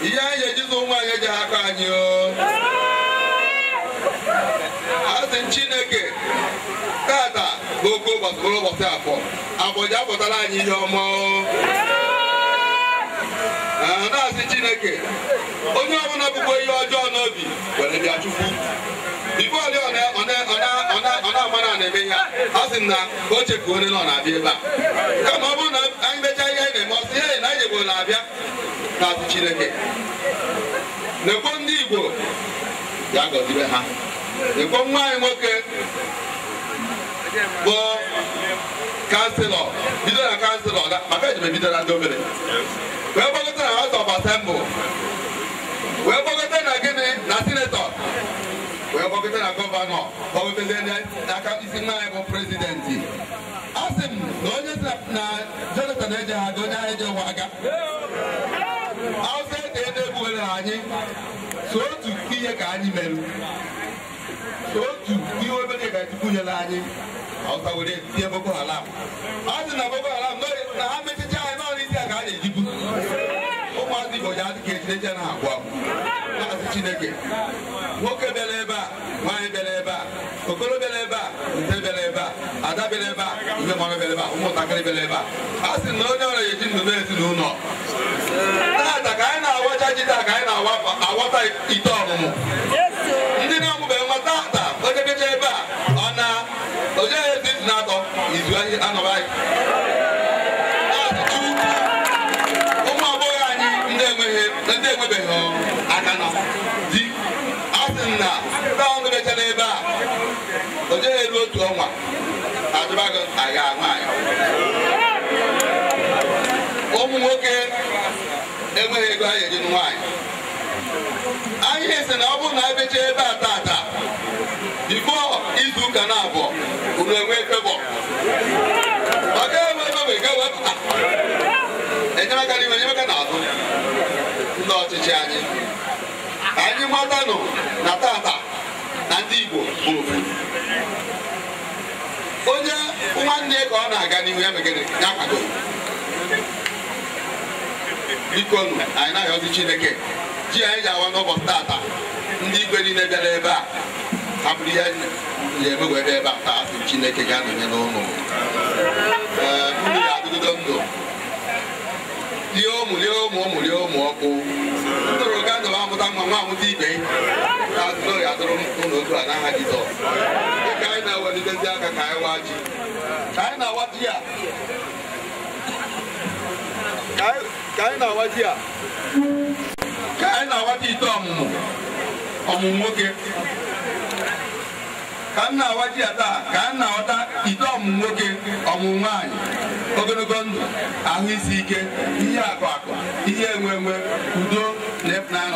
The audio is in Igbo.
Ihe anyị ejizi ụmụ anyị eji aka anyị o. Asị Chineke tata bụ oke ụbọchị bụrụ ụbọchị afọ. Afọ ji apụtara anyị ihe ọma o. Na-asị Chineke onye ọbụla bụkwa ihe ọjọọ n'obi were bịa Chukwu. Bifo ọ na-amara na-eme ihe a sị na o chefuo onye nọ na-abịa ebe a. Kama ọ bụrụ na anyị mechaa ihe anyị na-eme ọsị ihe na anyị jebụrụ na-abịa na-asị Chineke. Nekwo ndị Igbo ya gọzibe ha. Nekwo nwa anyị nwoke bụ kanselọ bido na kanselọ maka eji m ebido na ndị obere wee gbagote na House of Assembly wee gbagote na gịnị na sinetọ wee gbagote na gọvanọ gbagotezie n'aka isi nwa anyị bụ prezidenti. A sị m na onye na Jonathan eje ha aga onye ahụ eje ụwa aga Hausa ede na-egbuwere anyị so otu ihe ka anyị merụ so otu ihe obere ka Chukwu nyere anyị Hausa were tie Boko Haram. A sị na Boko Haram na ha mechicha anyị n'ọrụ isi a ka a na-ejibu ụmụazị Igbo ji adị ka ejideje na agwa na-asị Chineke nwoke bịara ebe a nwaanyị bịara ebe a okoro bịara ebe a nte bịara ebe a ada bịara ebe a ihe mmanụ bịara ebe a ụmụntakịrị bịara ebe a a sị na onye ọrịa eji ndụ n'ezinụlọ tata ka anyị na-awacha ji taa ka anyị na-awata ite ọmụmụ ndị na-amụbeghị nwa tata onye bịacha ebe a ọ na onye ezi izu na-atọ izu anọba anyị ụmụ agbọghọ anyị ndị enwebeghị aka na di a sị na taa ọnụ bịachara ebe a o jeghị eru otu ọnwa ajụbago agha nwaanyị ụmụ nwoke enweghị ego anyị eji nwaanyị anyị sị na ọ bụrụ na ebecha ebe a tata bifo izu ụka na abụọ unu enwe febọ maka enwe febọ ga-ewepụta enyemaka n'ime enyemaka n'azụ ndị ọchịchị anyị ka anyị matanụ na tata na ndị Igbo bụ ofu onye nwanne ka ọ na-aga n'ihu ya megide ya kwado biko anyị na-ayọzi Chineke ji anyị ji awa n'ụbọchị tata ndị igwe niile bịara ebe a hapụrụ ihe na-eme wee bịa ebe a taa asị Chineke ga-anọnye n'ụlọ unu ga-adịgide ndụ lie ụmụ lie ụmụ ụmụ lie ụmụ ọkụ ndụrụ ga ndụ amụta nwa nwa amụta ibe azụrụ ya dụrụ ụlọ otu a n'aha Jizọs dịka anyị na-ewelitezi aka ka anyị waa ji ka anyị na-awa ji a ka anyị na-awa ji a ka anyị na-awata ite ọmụmụ ọmụmụ nwoke ka m na-awa ji a taa ka m na-aghọta ite ọmụmụ nwoke ọmụmụ nwaanyị ogologo ndụ ahụ isi ike ihe akụ akụ ihe enwe enwe udo na ịfụnanya